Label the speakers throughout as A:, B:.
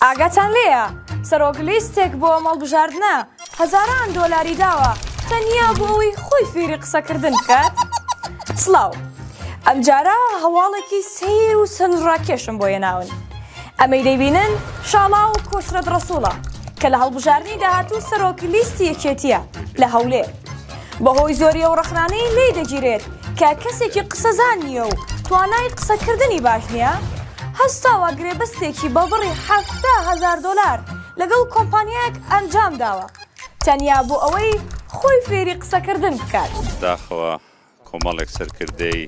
A: ئاگاتان لێیە سەرۆک لیستێک بۆ ئەم هەڵبژاردنە هەزاران دۆلاری داوە تەنیا بۆ ئەوەی خۆی فێری قسەکردن بکات؟ سڵاو. ئەمجارە هەواڵێکی سەیر و سەرنجڕاکێشم بۆ هێناون. ئەمەی دەیبینن شاڵاو کۆسرەت ڕەسوڵە کە لە هەڵبژاردنی داهاتوو سەرۆک لیستی یەکێتییە لە هەولێر. بەهۆی زۆری ئەو ڕەخنانەی لێی دەگیرێت کە کەسێکی قسەزان نییە و توانای قسەکردنی باش نییە، هەستاوە گرێبەستێکی بە بڕی 70,000 دۆلار لەگەڵ کۆمپانیایەک ئەنجام داوە تەنیا بۆ ئەوەی خۆی فێری قسەکردن بکات.
B: داخەوە کۆمەڵێک سەرکردەی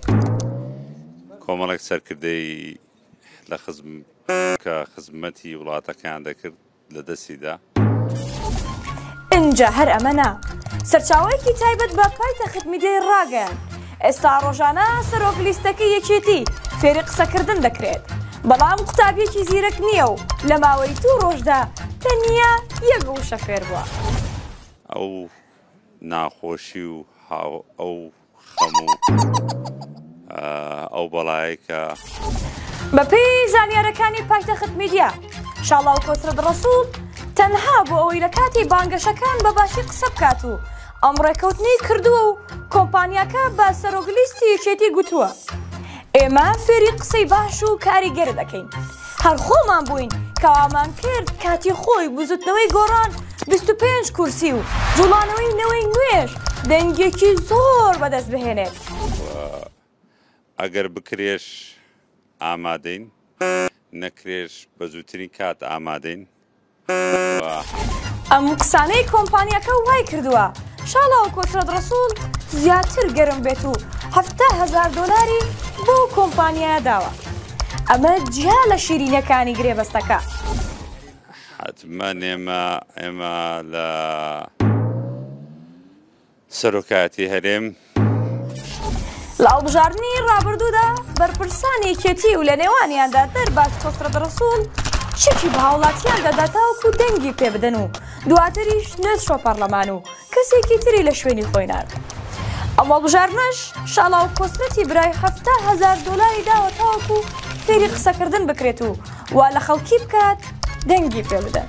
B: کۆمەڵێک سەرکردەی لە خزم کە خزمەتی وڵاتەکەیان دەکرد لە دەستی دا.
A: ئینجا هەر ئەمە نا، سەرچاوەیەکی تایبەت بە پایتەخت میدیای ڕاگەیاند، ئێستا ڕۆژانە سەرۆک لیستەکەی یەکێتی فێری قسەکردن دەکرێت، بەڵام قوتابیەکی زیرەک نییە و لە ماوەی دوو ڕۆژدا تەنیا یەک وشە فێربووە.
B: ئەو ناخۆشی و ئەو خەم و ئەو بەڵایەی کە.
A: بەپێی زانیارەکانی پایتەخت میدیا، شاڵاو کۆسرەت ڕەسوڵ تەنها بۆ ئەوەی لە کاتی بانگەشەکان بە باشی قسە بکات و ئەم ڕێکەوتنەی کردووە و کۆمپانیاکە بە سەرۆک لیستی یەکێتی گوتووە ئێمە فێری قسەی باش و کاریگەر دەکەین. هەر خۆمان بووین کە وامان کرد کاتی خۆی بزوتنەوەی گۆڕان 25 کورسی و جوڵانەوەی نەوەی نوێش دەنگێکی زۆر بەدەست بهێنێت.
B: ئەگەر بکرێش ئامادەین، نەکرێش بە زووترین کات ئامادەین.
A: ئەم قسانەی کۆمپانیاکە وای کردووە شاڵاو کۆسرەت ڕەسوڵ زیاتر گەرم بێت و 70 هەزار دۆلاری بەو کۆمپانیایە داوە. ئەمە جیا لە شیرینەکانی گرێبەستەکە.
B: حەتمەن ئێمە ئێمە لە سەرۆکایەتی هەرێم.
A: لە هەڵبژاردنی ڕابردوودا بەرپرسانی یەکێتی و لە نێوانیاندا دەرباز کۆسرەت ڕەسوڵ چەکی بە هاوڵاتیان دەدا تاوەکو دەنگی پێ بدەن و دواتریش نەچووە پەڕلەمان و کەسێکی تری لە شوێنی خۆی نارد. ئەم هەڵبژاردنەش شاڵاو کۆسرەتی برای 70,000 دۆلاری داوە تاوەکو فێری قسەکردن بکرێت و وا لە خەڵکی بکات دەنگی پێ بدەن.